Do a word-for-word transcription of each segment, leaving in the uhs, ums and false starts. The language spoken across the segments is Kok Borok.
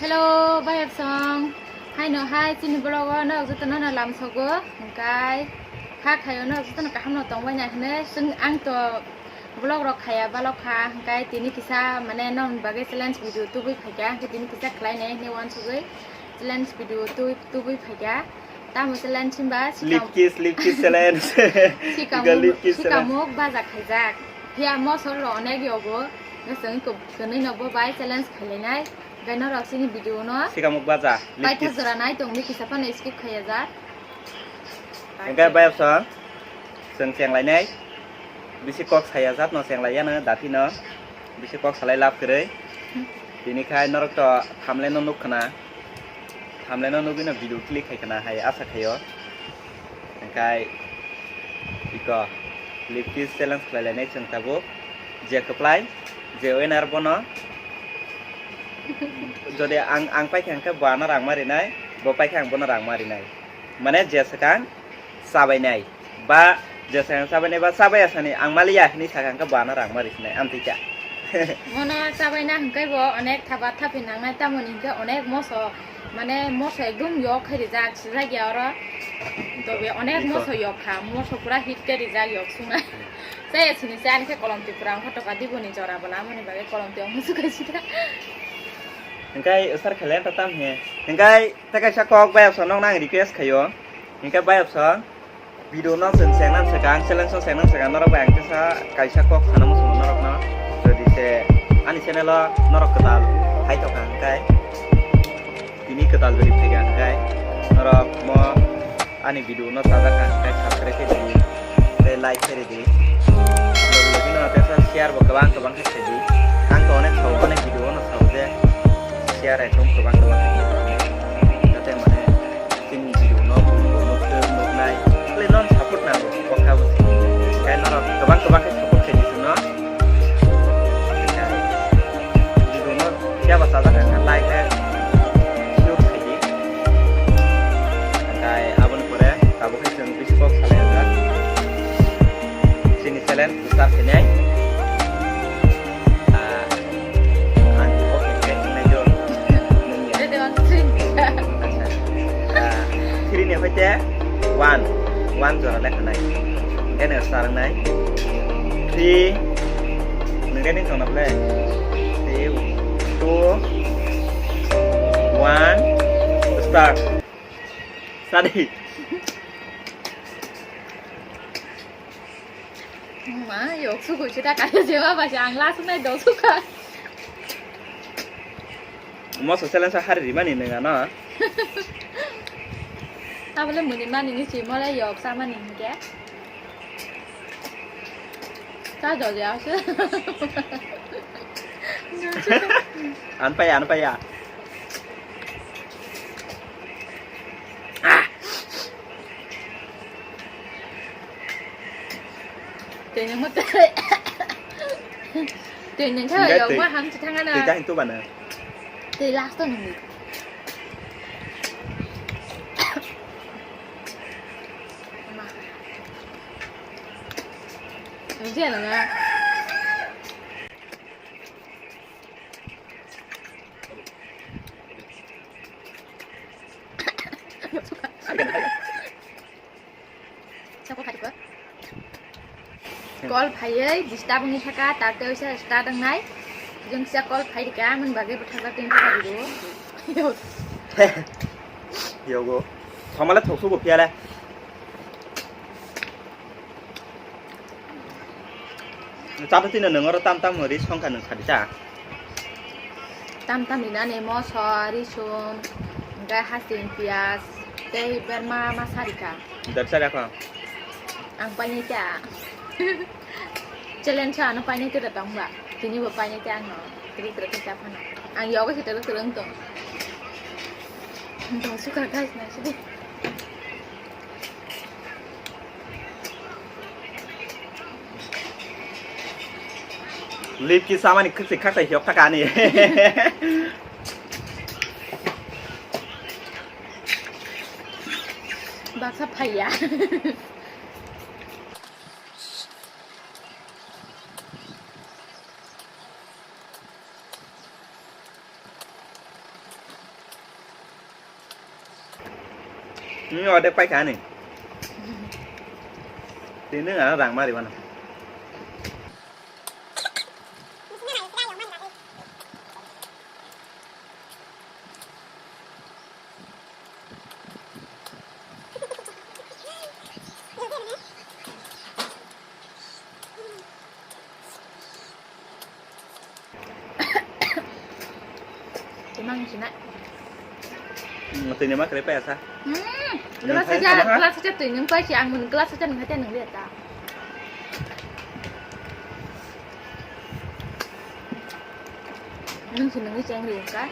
Hello, bayapsong. Haino hai chini vlog o norok jotono no lamsogo. Hingkai kha khayo norok jotono kaham no tongbai na hwnwi. Chwng ang to vlog rok khaya balok kha. Hingkai tini kisa mane non bagwi challenge video tubui phaikha. Hingkai tini kisa khlai nai hwnwi uansugwi challenge video tubui, tubui phaikha. Tamo challenge hwnba sikam- Lip kiss, lip kiss challenge. Sikamo, Ika lip kiss challenge. Sikamok baja khaijak. Phiya mosol rok onek yogo. Chwng kwnwi no bo bai challenge khailainai. Hingke norok chini video no sikamo baja, lip kiss. Paitha jora nai tongdi kisa phano skip khaiya jak. Hingke bayapsong, chwng chenglainai. Bisi kok saya jat no chenglaiya no dati no. Bisi kok salai lab kwrwi. Tini khai norok to thumbnail no nuk khna. Thumbnail no nugwi no video click khai khna hai asa khaio. Hingkai iko lip kiss challenge khlai lainai chwng tabuk. Je kwplai, je winner bono. Jodi ang, ang paikha hwnkhe bo ano rang ma rinai, bo paikha ang bono rang ma rinai. Mane je swkang chabainai, ba je swkang chabainai ba chabaiya sani ang maliya hinwi sakha hwnkhe bo ano rang ma risinai, amtwi kha. Bono chabaina hwnkhe bo onek thaba thaphi nangnai, tamoni hwnkhe onek moso, mane moso ekdum yok khe rijak, sijak ya oro. Tobe onek moso yok kha, moso pura hit khe rijak yok sungna. Chaya sini se ani khe kolom tipra wngkha toka diboni jora bwla, amoni bagwi kolom twi wngkha sukai sida. Hingkai sar khaile ta tam he. Hingkai ta kaisa kok bayapsong nokno ang request khaio. Hingkai bayapsong video no chwng chengna swkang, challenge no chengna swkang norok bai ang kisa kaisa kok sana muchungo norokno. Jodi se ani channel o norok kwtal hai tongkha hingkai. Tini kwtal jodi phaikha hwnkhe norok mo ani video no chajak kha hwnkhe subscribe khe di tei like khe ridi. Logi logi no teisa share bo kwbang kwbang khe khe di. Ang to onek sao, onek video no sao je share ekdom kwbang kwbang khe khe di. Jate mane chini video no nuknai, khle non support nango, kokha bo. Khe norok kwbang kwbang khe support khe di chwngno. Video no phiya ba chajak kha, like khe shoot khaidi. Hingkai aboni pore tabuk khe chwng bisi kok salai wngkha. Chini challenge start khainai. Ah, ang okay khe wngnai do. Nungya. Ready, one, three. Ah, three ni hoite one, one jora lekha nai. Hingke no start wngnai. Three, nung ready tongna ble? Three, two, one, start. Sadi. Ma, yok suku sita kaya jewa ba ang lasu nai do suka. Moso challenge hari rimani nung ano. Abole muni mani ni si mole yok sa mani hingke. Sa do ya se. An paya, an paya. Twi nung twi nung khe yok ma ham si thangana. Twi kahing tu bana. Twi last to nung. Nung je nung. Call phaiwi disturb wngwi thaka, tate oisa start wngnai. Jengsa call phai rika, amoni bagwi bwtharjak tini thaka video. Yogo. Thomale thoksugo phiyale. Chato tino nung oro tam tam ri songkha nung sadi cha. Tam tam rinani moso, risum, hingke hasing, piyaj, tei berma ma sarikha. Dapsa rakho. Ang painai ta. Challenge ano painai ta tong ba. Tini bo painai ta ano. Tiri tiri ta phano. Ang yoga kita tiri tong. Ang to suka guys na sidi. Lip kiss samani khwchwi khakchai hiyok thaka ani. Baksa phaiya. Nini ordek paikha ani. Tini ano rang mari mano. Emang sinai. Tini ma kre pesa. Hmm. Glass aja, glass aja tuh yang pasti angin glass aja nengah aja nengah ta. Nung sinung ceng ri ka.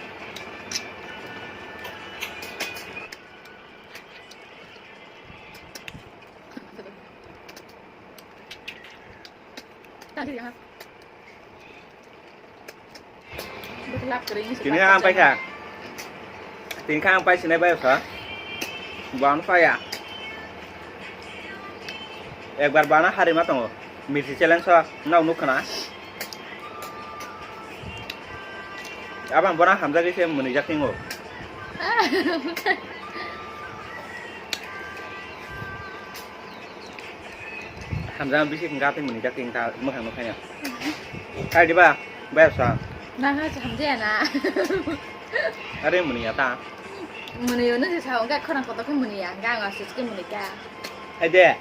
Tadi ya. Tini ang paikha. Tini kha ang pai sinai bai sa. Buano paya. Ekbar bana hari ma tongo. Mirchi challenge sa nau nuk khana. Abang bona hamjagwi se mwnwijak tingo. Hamjak bisi hingka tei mwnwijak tingta mwkhang nukhaino. Hai diba? Bayar sa. Nang ha hamjaya na. Are mwnwiya ta. Mwnwiyo no se sa hingka khorang kotor khe mwnwiya hingka ang aswk khe mwnwika. Hai de.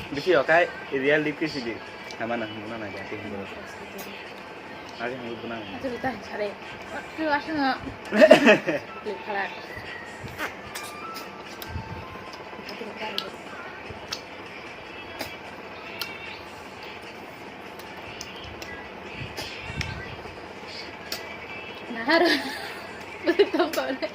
Bisi okai real lip kisi di. Hamana hamuna na jati hamuna. Ari hamuna buna. Atu lita sare. Atu asana. Lip khala. Nahar. Betul kau ni.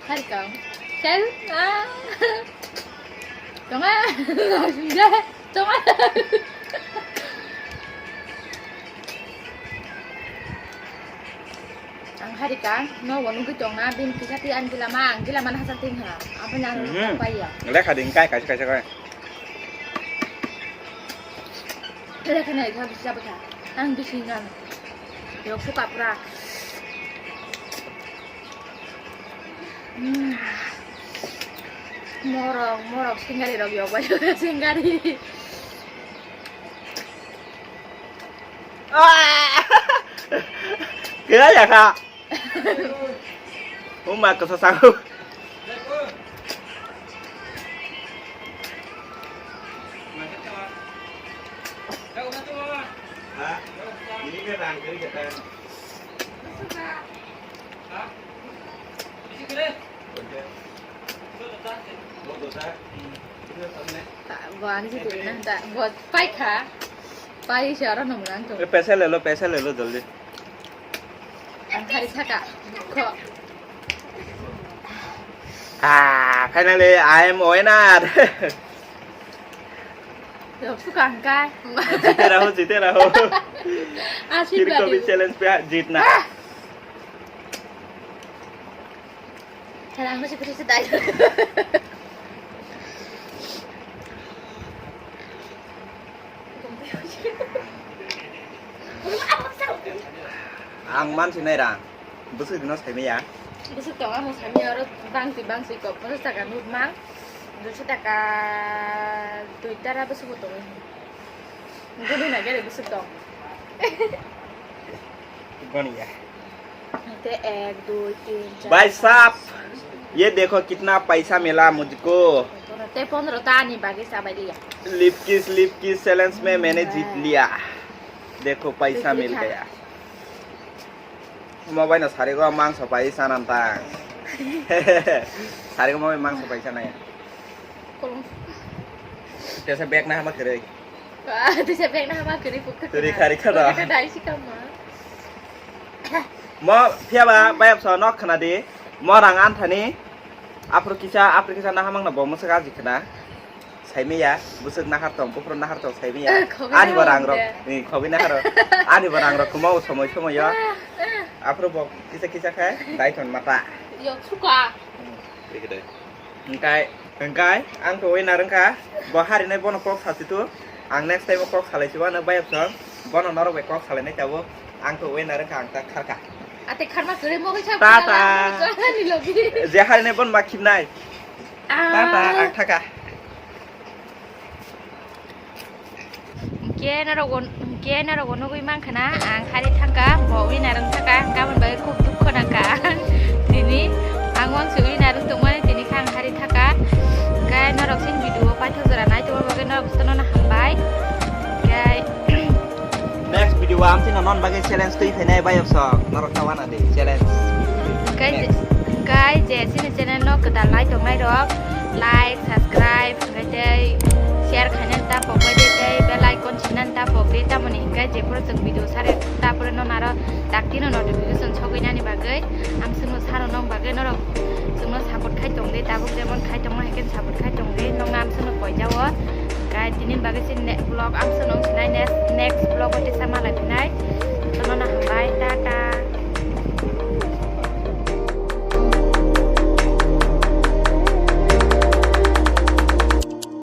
Harikang. Sel. Ah. Tonga. Tonga. Ang harika, no wano gwi tongna, bini kisa twi ang gila ma, ang gila mana hachal ting ha. Apa nang Mhm. Paya. Lekha ding kai kaisa kaisa kai. Lekha nai kha bisa bwkha. Ang bisi ngan. Yok su kapra. Hmm. Morok, morok singari rok yok bai singari. Kira ya kak? Uma kesa sangu. Hah? Ini kan rangkiri kita. Bo ani si twi nang ta, bo paikha, pai se oro nung nang to. ए, पैसा ले लो, पैसा ले लो जल्दी। Ang hari saka, ko. Ah, finally, I am winner. Yok, suka angkai. जीते रहो, जीते रहो। Asik फिर कभी badi. Challenge पे जीतना। Ah! Salah aku sih, sih, sih. Ang man sinai ra. Bwswk rwno saimaya. Bwswk tong, amo sami oro bangsi bangsi kok, ponsas taka nut mang, duiso taka dui tara bwswk bo tongwi. Gwnwi na gere bwswk tong. Goniya. Te ek, dui, tin, char, भाई साहब, ये देखो कितना पैसा मिला मुझको। Te pondro ta ni bagwi chabai liya. Lip किस, लिप किस चैलेंज में मैंने जीत लिया। देखो पैसा मिल गया। Omo bai no sarigo mangso pai sana tang. Sarigo mo mangso pai sana ya. Kolong. Tesa bag na hama kwrwi. Ah, tesa bag na hama kwrwi pukka. Kwrwi khari khada. Kata dai si kama. Mo phiya ba bayap so nok khana di. Mo rang anthani. Aphuru kisa, aphuru kisa na hamang na bo mwswk aji khna. Saimaya, bwswk nahar tong, buphuru nahar tong saimaya. Eh, khogwi Ani bo nahar rang rok, de. Eh, khogwi nahar rok. Ani bo rang rok kwmao somoi somoi yo. Ah, ah. Aphuru bo kisa kisa khe dai ton mata. Yok suka. Hmm, ikhe de. Engkai, engkai, ang to winner wngkha. Bo harinai bono kok sasi tu. Ang next time o kok salai siwano bayap song. Bono norok bai kok salai nai tabuk. Ang to winner wngkha, ang ta kharkha. Ate kharma kwrwi mogwi sa Tata. Pungala, ani logi. Je harinai bon ma khibnai. Ah. Tata, ang thaka. Hingke norok bo, hingke norok bo nugwi mankha na, ang hari thangkha, bo winner wng thaka, ang gabon bai khub dukho nangkha. Tini ang wngse winner wng tongmani, tini khe ang hari thaka. Hingke norok sini video o paithak jora nai tongma bagwi norok jotono no hambai. Hingke Next video o amchino non bagwi challenge twi phainai bayok sok. Norok ta wana di challenge. Hingke je, Next. Hingke je chini channel no kwtal nai tongnai rok like, subscribe, hingke tei share khainani ta pok bai di tei bell icon sinani ta pok di tamoni hingke je phuru chwng video sare ta phuru no naro dakti no notification sogwi nani bagwi. Amswngno saro nong bagwi norok chwngno support khai tong di, tabuk jemon khai tongma hai khe support khai tong di, nokno amswngno poijao. Kai tini bagwi se ne-, vlog amswngno wngsinai next, next vlog o tesa malai phinai. Jotono no hambai, tata.